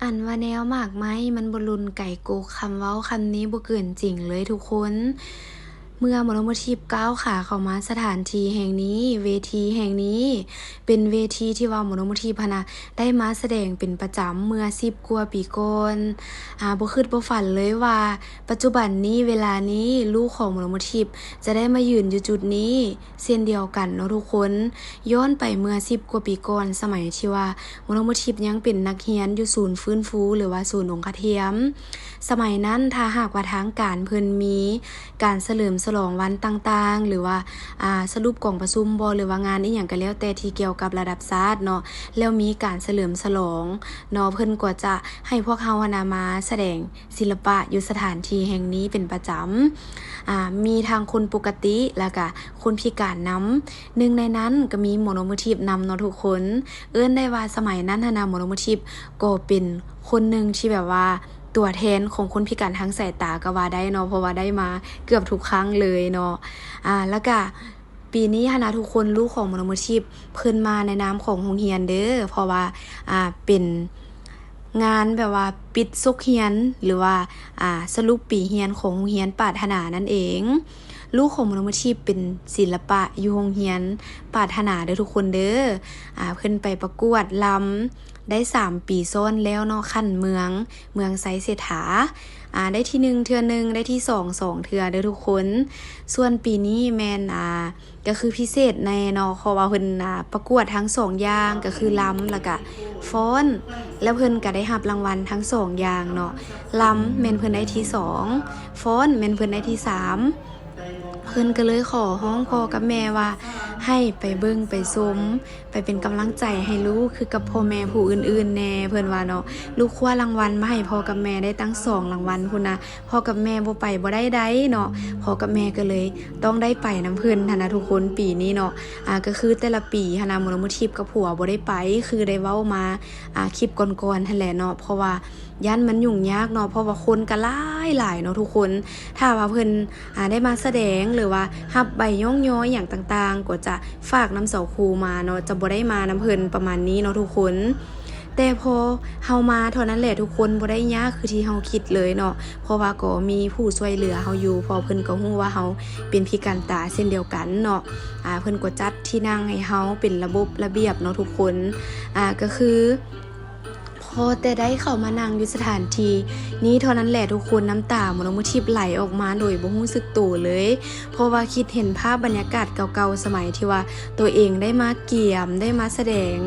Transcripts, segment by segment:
ອັນວ່າແນວໝາກໄມ້ມັນບໍ່ຫຼົ່ນໄກກົກ, ຄຳເວົ້າຄຳນີ້ບໍ່ເກີນຈິງເລີຍທຸກຄົນ. ເມື່ອໝໍລຳມະທິບກ້າວຂາເຂົ້າມາສະຖານທີ່ແຫ່ງນີ້, ເວທີແຫ່ງນີ້ ເປັນເວທີທີ່ວ່າໝໍລຳມະທິບຫັ້ນນະ ໄດ້ມາສະແດງເປັນປະຈຳເມື່ອສິບກວ່າປີກ່ອນ. ອາ ບໍ່ຄິດບໍ່ຝັນເລີຍວ່າ ປັດຈຸບັນນີ້ ເວລານີ້ ລູກຂອງໝໍລຳມະທິບຈະໄດ້ມາຢືນຢູ່ຈຸດນີ້ ເຊັ່ນດຽວກັນເນາະທຸກຄົນ. ຍ້ອນໄປເມື່ອສິບກວ່າປີກ່ອນ, ສະໄໝທີ່ວ່າໝໍລຳມະທິບຍັງເປັນນັກຮຽນຢູ່ສູນຟື້ນຟູ ຫຼືວ່າສູນອົງຄະທຽມ, ສະໄໝນັ້ນ ຖ້າຫາກວ່າທາງການເພິ່ນມີການສະເຫຼີມສະຫຼອງວັນຕ່າງໆ ຫຼືວ່າ ອາ ສະຫຼຸບກອງປະຊຸມບໍ ຫຼືວ່າງານອີ່ຫຍັງກໍແລ້ວແຕ່ທີ່ກ່ຽວກັບລະດັບຊາດເນາະ, ແລ້ວມີການສະເຫຼີມສະຫຼອງເນາະ, ເພິ່ນກໍຈະໃຫ້ພວກເຮົາຫັ້ນນະມາສະແດງ ສິລະປະຢູ່ສະຖານທີ່ແຫ່ງນີ້ເປັນປະຈຳ. ອາ ມີທັງຄົນປົກກະຕິ ແລ້ວກະຄົນພິການນຳ. ໜຶ່ງໃນນັ້ນກໍມີໝໍລຳມະທິບນຳເນາະທຸກຄົນ. ເອີ້ນໄດ້ວ່າສະໄໝນັ້ນຫັ້ນນະ ໝໍລຳມະທິບກໍເປັນຄົນໜຶ່ງທີ່ແບບວ່າຕົວແທນຂອງຄົນພິການທາງສາຍຕາກໍວ່າໄດ້ເນາະ, ເພາະວ່າໄດ້ມາເກືອບທຸກຄັ້ງເລີຍເນາະ. ອາ ແລ້ວກະ ປີນີ້ຫັ້ນນະທຸກຄົນ, ລູກຂອງໝໍລຳມະທິບເພິ່ນມາໃນນາມຂອງໂຮງຮຽນເດີ້, ເພາະວ່າ ອາ ເປັນງານແບບວ່າປິດສົກຮຽນ ຫຼືວ່າ ອາ ສະຫຼຸບປີຮຽນຂອງໂຮງຮຽນປາດຖະໜານັ້ນເອງ. ລູກຂອງໝໍລຳມະທິບເປັນສິລະປະຢູ່ໂຮງຮຽນປາດຖະໜາເດີ້ທຸກຄົນເດີ້. ອາ ເພິ່ນໄປປະກວດລຳໄດ້ສາມປີຊ້ອນແລ້ວເນາະ, ຂັ້ນເມືອງ ເມືອງໄຊເສດຖາ. ອາ ໄດ້ທີໜຶ່ງເທື່ອໜຶ່ງ, ໄດ້ທີສອງສອງເທື່ອເດີ້ທຸກຄົນ. ສ່ວນປີນີ້ແມ່ນ ອາ ກໍຄືພິເສດແນ່ເນາະ, ເພາະວ່າເພິ່ນ ອາ ປະກວດທັງສອງຢ່າງ ກໍຄືລຳ ແລ້ວກະຟ້ອນ, ແລ້ວເພິ່ນກະໄດ້ຮັບລາງວັນທັງສອງຢ່າງເນາະ. ລຳແມ່ນເພິ່ນໄດ້ທີສອງ, ຟ້ອນແມ່ນເພິ່ນໄດ້ທີສາມ. ເພິ່ນກໍເລີຍຂໍຮ້ອງພໍ່ກັບແມ່ວ່າໃຫ້ໄປເບິ່ງໄປຊົມ ໄປເປັນກຳລັງໃຈໃຫ້ລູກຄືກັບພໍ່ແມ່ຜູ້ອື່ນໆແດ່ ເພິ່ນວ່າເນາະ. ລູກຄວ້າລາງວັນມາໃຫ້ພໍ່ກັບແມ່ໄດ້ຕັ້ງສອງລາງວັນພຸ້ນນະ, ພໍ່ກັບແມ່ບໍ່ໄປບໍ່ໄດ້ໃດເນາະ. ພໍ່ກັບແມ່ກໍເລີຍຕ້ອງໄດ້ໄປນຳເພິ່ນຫັ້ນນະທຸກຄົນ ປີນີ້ເນາະ. ອາ ກໍຄືແຕ່ລະປີຫັ້ນນະ ໝໍລຳມະທິບກັບຜົວບໍ່ໄດ້ໄປ ຄືໄດ້ເວົ້າມາ ອາ ຄລິບກ່ອນໆຫັ້ນແຫຼະເນາະ, ເພາະວ່າຢ້ານມັນຫຍຸ້ງຍາກເນາະ, ເພາະວ່າຄົນກໍຫຼາຍໆເນາະທຸກຄົນ. ຖ້າວ່າເພິ່ນ ອາ ໄດ້ມາສະແດງ ຫຼືວ່າຮັບໃບຍ້ອງຍໍຫຍັງຕ່າງໆ ກໍຈະຝາກນຳເສົາຄູມາເນາະ, ຈະບໍ່ໄດ້ມານຳເພິ່ນປະມານນີ້ເນາະທຸກຄົນ. ແຕ່ພໍເຮົາມາເທົ່ານັ້ນແຫຼະທຸກຄົນ, ບໍ່ໄດ້ຍາກຄືທີ່ເຮົາຄິດເລີຍເນາະ, ເພາະວ່າກໍມີຜູ້ຊ່ວຍເຫຼືອເຮົາຢູ່, ເພາະເພິ່ນກໍຮູ້ວ່າເຮົາເປັນພິການຕາເຊັ່ນດຽວກັນເນາະ. ອາ ເພິ່ນກໍຈັດທີ່ນັ່ງໃຫ້ເຮົາເປັນລະບົບລະບຽບເນາະທຸກຄົນ. ອາ ກໍຄື ພໍແຕ່ໄດ້ເຂົ້າມານັ່ງຢູ່ສະຖານທີ່ນີ້ເທົ່ານັ້ນແຫຼະທຸກຄົນ, ນ້ຳຕາໝໍລຳມະທິບໄຫຼອອກມາໂດຍບໍ່ຮູ້ສຶກໂຕເລີຍ, ເພາະວ່າຄິດເຫັນພາບບັນຍາກາດເກົ່າໆ ສະໄໝທີ່ວ່າໂຕເອງໄດ້ມາກຽມ, ໄດ້ມາສະແດງ,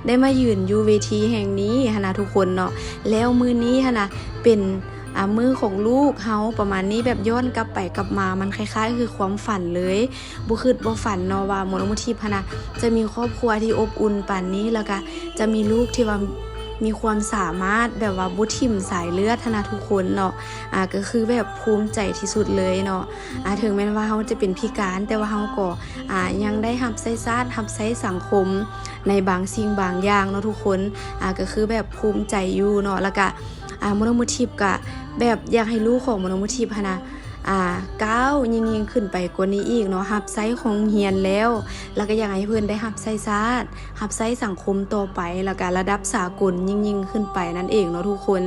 ໄດ້ມາຢືນຢູ່ເວທີແຫ່ງນີ້ຫັ້ນນະທຸກຄົນເນາະ. ແລ້ວມື້ນີ້ຫັ້ນນະເປັນ ອາ ມື້ຂອງລູກເຮົາປະມານນີ້, ແບບຍ້ອນກັບໄປກັບມາ ມັນຄ້າຍໆຄືຄວາມຝັນເລີຍ. ບໍ່ຄິດບໍ່ຝັນເນາະວ່າໝໍລຳມະທິບຫັ້ນນະ ຈະມີຄອບຄົວທີ່ອົບອຸ່ນປານນີ້, ແລ້ວກະຈະມີລູກທີ່ວ່າມີຄວາມສາມາດ ແບບວ່າບໍ່ຖິ້ມສາຍເລືອດຫັ້ນນະທຸກຄົນເນາະ. ອາ ກໍຄືແບບພູມໃຈທີ່ສຸດເລີຍເນາະ. ອາ ເຖິງແມ່ນວ່າເຮົາຈະເປັນພິການ, ແຕ່ວ່າເຮົາກໍ ອາ ຍັງໄດ້ຮັບໃຊ້ຊາດ, ຮັບໃຊ້ສັງຄົມໃນບາງສິ່ງບາງຢ່າງເນາະທຸກຄົນ. ອາ ກໍຄືແບບພູມໃຈຢູ່ເນາະ. ແລ້ວກະ ອາ ໝໍລຳມະທິບກະແບບຢາກໃຫ້ລູກຂອງໝໍລຳມະທິບຫັ້ນນະ ອາ ກ້າວຍິ່ງໆຂຶ້ນໄປກວ່ານີ້ອີກເນາະ, ຮັບໃຊ້ໂຮງຮຽນແລ້ວ ແລ້ວກໍຢາກໃຫ້ເພິ່ນໄດ້ຮັບໃຊ້ຊາດ, ຮັບໃຊ້ສັງຄົມຕໍ່ໄປ, ແລ້ວກໍລະດັບສາກົນຍິ່ງໆຂຶ້ນໄປນັ້ນເອງເນາະທຸກຄົນ.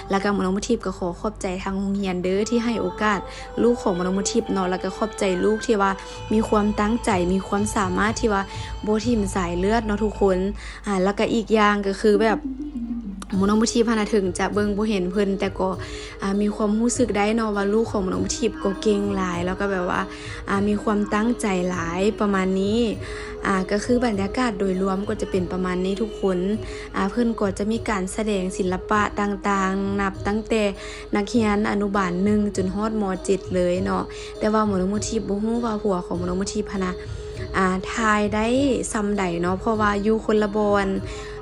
ແລ້ວກໍໝໍລຳມະທິບກໍຂໍຂອບໃຈທາງໂຮງຮຽນເດີ້ ທີ່ໃຫ້ໂອກາດລູກຂອງໝໍລຳມະທິບເນາະ, ແລ້ວກໍຂອບໃຈລູກທີ່ວ່າມີຄວາມຕັ້ງໃຈ, ມີຄວາມສາມາດທີ່ວ່າບໍ່ຖິ້ມສາຍເລືອດເນາະທຸກຄົນ. ອາ ແລ້ວກໍອີກຢ່າງກໍຄືແບບ ໝໍລຳມະທິບຫັ້ນນະ ເຖິງຈະເບິ່ງບໍ່ເຫັນເພິ່ນ ແຕ່ກໍ ອາ ມີຄວາມຮູ້ສຶກໄດ້ເນາະວ່າລູກຂອງໝໍລຳມະທິບກໍເກັ່ງຫຼາຍ ແລ້ວກໍແບບວ່າ ອາ ມີຄວາມຕັ້ງໃຈຫຼາຍປະມານນີ້. ອາ ກໍຄືບັນຍາກາດໂດຍລວມກໍຈະເປັນປະມານນີ້ທຸກຄົນ. ອາ ເພິ່ນກໍຈະມີການສະແດງສິລະປະຕ່າງໆ ນັບຕັ້ງແຕ່ນັກຮຽນອະນຸບານໜຶ່ງຈົນຮອດ ມໍເຈັດ ເລີຍເນາະ. ແຕ່ວ່າໝໍລຳມະທິບບໍ່ຮູ້ວ່າຜົວຂອງໝໍລຳມະທິບຫັ້ນນະ ອາ ຖ່າຍໄດ້ຊ່ຳໃດເນາະ ເພາະວ່າຢູ່ຄົນລະບ່ອນ.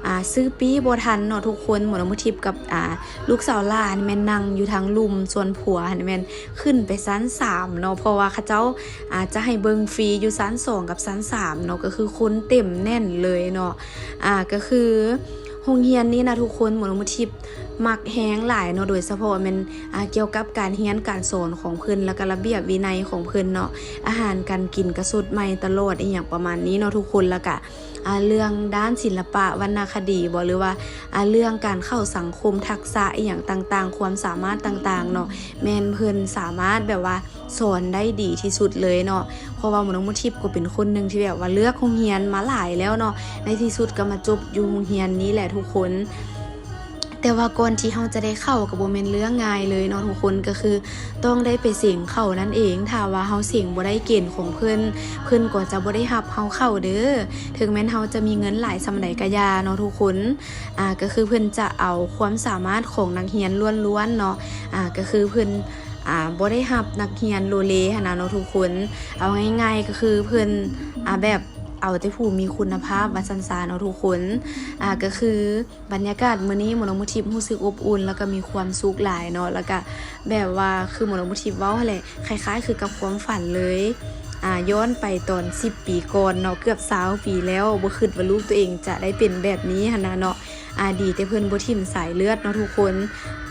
ອາ ຊື້ປີ້ບໍ່ທັນເນາະທຸກຄົນ, ໝໍລຳມະທິບກັບ ອາ ລູກສາວຫຼ້າຫັ້ນແມ່ນນັ່ງຢູ່ທາງລຸ່ມ, ສ່ວນຜົວຫັ້ນແມ່ນຂຶ້ນໄປຊັ້ນສາມເນາະ ເພາະວ່າເຂົາເຈົ້າ ອາ ຈະໃຫ້ເບິ່ງຟຣີຢູ່ຊັ້ນສອງກັບຊັ້ນສາມເນາະ, ກໍຄືຄົນເຕັມແໜ້ນເລີຍເນາະ. ອາ ກໍຄື ໂຮງຮຽນນີ້ນະທຸກຄົນ ໝໍນ້ອງມຸທິບມັກແຮງຫຼາຍເນາະ, ໂດຍສະເພາະແມ່ນ ອ່າ ກ່ຽວກັບການຮຽນການສອນຂອງເພິ່ນ ແລ້ວກະລະບຽບວິໄນຂອງເພິ່ນເນາະ, ອາຫານການກິນກະສົດໃໝ່ຕະຫຼອດ ອີ່ຫຍັງປະມານນີ້ເນາະທຸກຄົນ. ແລ້ວກະ ອ່າ ເລື່ອງດ້ານສິລະປະວັນນະຄະດີບໍ ຫຼືວ່າ ອ່າ ເລື່ອງການເຂົ້າສັງຄົມ ທັກສະອີ່ຫຍັງຕ່າງໆ ຄວາມສາມາດຕ່າງໆເນາະ ແມ່ນເພິ່ນສາມາດແບບວ່າ ສອນໄດ້ດີທີ່ສຸດເລີຍເນາະ. ເພາະວ່າໝໍນ້ອງມຸທິບກໍເປັນຄົນໜຶ່ງທີ່ແບບວ່າເລືອກໂຮງຮຽນມາຫຼາຍແລ້ວເນາະ, ໃນທີ່ສຸດກໍມາຈົບຢູ່ໂຮງຮຽນນີ້ແຫຼະທຸກຄົນ. ແຕ່ວ່າກ່ອນທີ່ເຮົາຈະໄດ້ເຂົ້າກໍບໍ່ແມ່ນເລື່ອງງ່າຍເລີຍເນາະທຸກຄົນ, ກໍຄືຕ້ອງໄດ້ໄປເສັງເຂົ້ານັ້ນເອງ. ຖ້າວ່າເຮົາເສັງບໍ່ໄດ້ເກນຂອງເພິ່ນ ເພິ່ນກໍຈະບໍ່ໄດ້ຮັບເຮົາເຂົ້າເດີ້. ເຖິງແມ່ນເຮົາຈະມີເງິນຫຼາຍສ່ຳໃດກໍຢ່າເນາະທຸກຄົນ. ອ່າ ກໍຄືເພິ່ນຈະເອົາຄວາມສາມາດຂອງນັກຮຽນລ້ວນໆເນາະ. ອ່າ ກໍຄືເພິ່ນ ອ່າ ບໍ່ໄດ້ຮັບນັກຮຽນໂລເລຫັ້ນນະເນາະທຸກຄົນ. ເອົາງ່າຍໆກໍຄືເພິ່ນ ອ່າ ແບບເອົາແຕ່ຜູ້ມີຄຸນນະພາບວ່າຊັ້ນຊະເນາະທຸກຄົນ. ອ່າ ກໍຄືບັນຍາກາດມື້ນີ້ໝໍນ້ອງມຸທິບຮູ້ສຶກອົບອຸ່ນ ແລ້ວກໍມີຄວາມສຸກຫຼາຍເນາະ, ແລ້ວກໍແບບວ່າຄືໝໍນ້ອງມຸທິບເວົ້າຫັ້ນແຫຼະ ຄ້າຍໆຄືກັບຄວາມຝັນເລີຍ. ອ່າ ຍ້ອນໄປຕອນສິບປີກ່ອນເນາະ, ເກືອບຊາວປີແລ້ວ ບໍ່ຄິດວ່າລູກຕົວເອງຈະໄດ້ເປັນແບບນີ້ຫັ້ນນະເນາະ. ອ່າ ດີແຕ່ເພິ່ນບໍ່ຖິ້ມສາຍເລືອດເນາະທຸກຄົນ.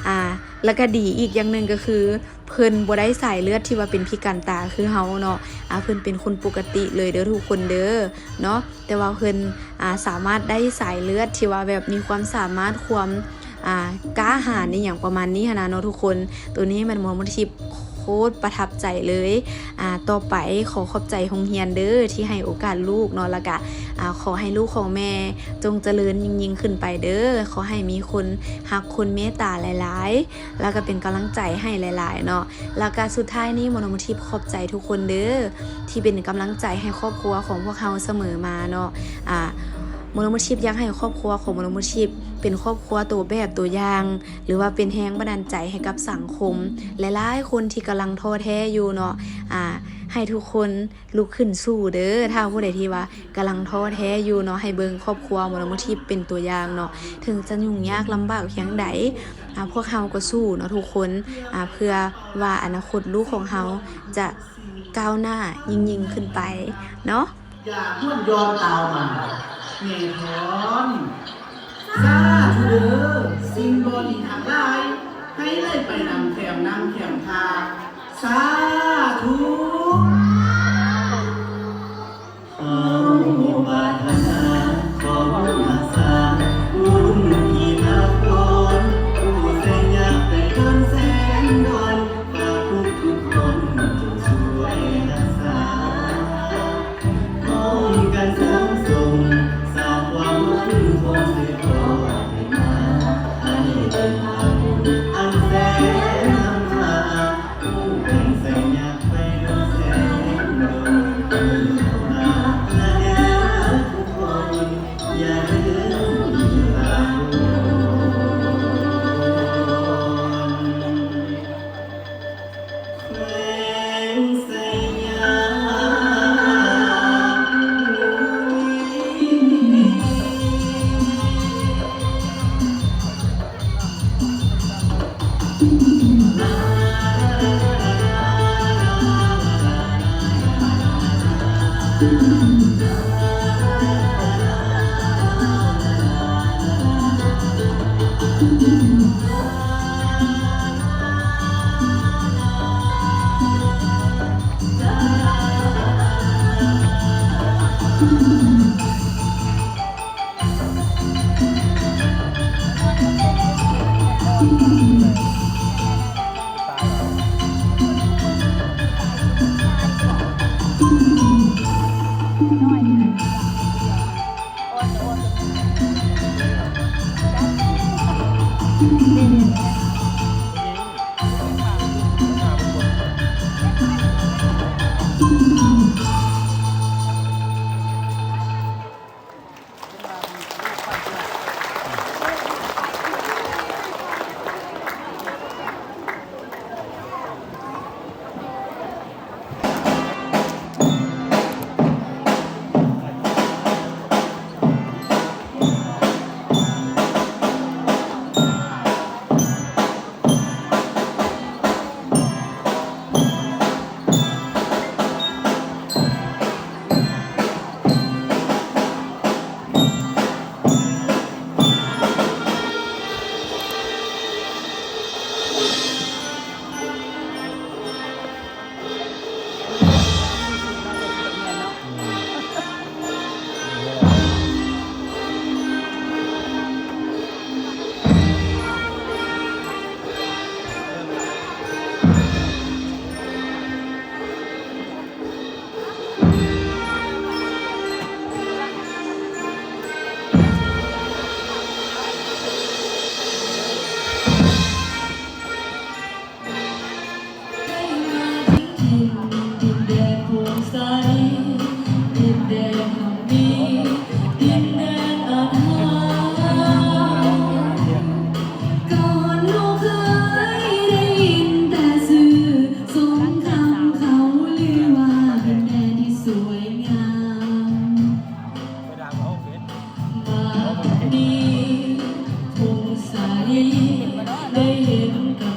ອ່າ ແລ້ວກໍດີອີກຢ່າງໜຶ່ງກໍຄື ເພິ່ນບໍ່ໄດ້ສາຍເລືອດທີ່ວ່າເປັນພິການຕາຄືເຮົາເນາະ. ອ່າ ເພິ່ນເປັນຄົນປົກກະຕິເລີຍເດີ້ທຸກຄົນເດີ້ເນາະ, ແຕ່ວ່າເພິ່ນ ອ່າ ສາມາດໄດ້ສາຍເລືອດທີ່ວ່າແບບມີຄວາມສາມາດ ຄວາມ ອ່າ ກ້າຫານອີ່ຫຍັງປະມານນີ້ຫັ້ນນະເນາະທຸກຄົນ. ໂຕນີ້ແມ່ນໝໍນ້ອງມຸທິບໂຄດປະທັບໃຈເລີຍ. ອ່າ ຕໍ່ໄປຂໍຂອບໃຈໂຮງຮຽນເດີ້ທີ່ໃຫ້ໂອກາດລູກເນາະ, ແລ້ວກະ ອ່າ ຂໍໃຫ້ລູກຂອງແມ່ຈົ່ງຈະເລີນຍິ່ງໆຂຶ້ນໄປເດີ້. ຂໍໃຫ້ມີຄົນຮັກຄົນເມດຕາຫຼາຍໆ ແລ້ວກະເປັນກຳລັງໃຈໃຫ້ຫຼາຍໆເນາະ. ແລ້ວກະສຸດທ້າຍນີ້ ໝໍນ້ອງມຸທິບຂອບໃຈທຸກຄົນເດີ້ ທີ່ເປັນກຳລັງໃຈໃຫ້ຄອບຄົວຂອງພວກເຮົາສະເໝີມາເນາະ. ອ່າ ໝໍນ້ອງມຸທິບຢາກໃຫ້ຄອບຄົວຂອງໝໍນ້ອງມຸທິບເປັນຄອບຄົວໂຕແບບໂຕຢ່າງ ຫຼືວ່າເປັນແຮງບັນດານໃຈໃຫ້ກັບສັງຄົມຫຼາຍໆຄົນທີ່ກຳລັງທໍ້ແທ້ຢູ່ເນາະ. ອ່າ ໃຫ້ທຸກຄົນລຸກຂຶ້ນສູ້ເດີ້. ຖ້າຜູ້ໃດທີ່ວ່າກຳລັງທໍ້ແທ້ຢູ່ເນາະ, ໃຫ້ເບິ່ງຄອບຄົວໝໍນ້ອງມຸທິບເປັນຕົວຢ່າງເນາະ. ເຖິງຈະຫຍຸ້ງຍາກລຳບາກພຽງໃດ ອ່າ ພວກເຮົາກໍສູ້ເນາະທຸກຄົນ. ອ່າ ເພື່ອວ່າອະນາຄົດລູກຂອງເຮົາຈະກ້າວໜ້າຍິ່ງໆຂຶ້ນໄປເນາະ. ຢ່າຫ້ວນຍ້ອນຕາວມາແນ່ນອນ. ສາທຸເດີ້ ສິ່ງບໍ່ດີທັງຫຼາຍ ໃຫ້ໄຫຼໄປນຳແຄມນ້ຳແຄມທ່າ. ສາທຸ. ເຮົາບໍ່ປາດຖະໜາຂໍບຸນຮັກສາ ບຸນທີ່ພະພອນ ຜູ້ໄຊຍະໄປດົນແສນດອນ ຝາກທຸກໆຄົນຈົ່ງຊ່ວຍຮັກສາ ພ້ອມກັນເສີມສົ່ງ ສ້າງຄວາມໝັ້ນຄົງສືບຕໍ່ໄປມາ ໃຫ້ເປັນພະບຸນອັນແສນນຳພາ ຜູ້ເປັນໄຊຍະໄປດົນແສນດອນ ເຂົ້າມາລະເດີທຸກຄົນ ຢ່າລືມທີ່ພະບຸນ. ແຂວງໄຊຍະ. ເຫັນບໍ່ເນາະ ໄດ້ເຫັນກ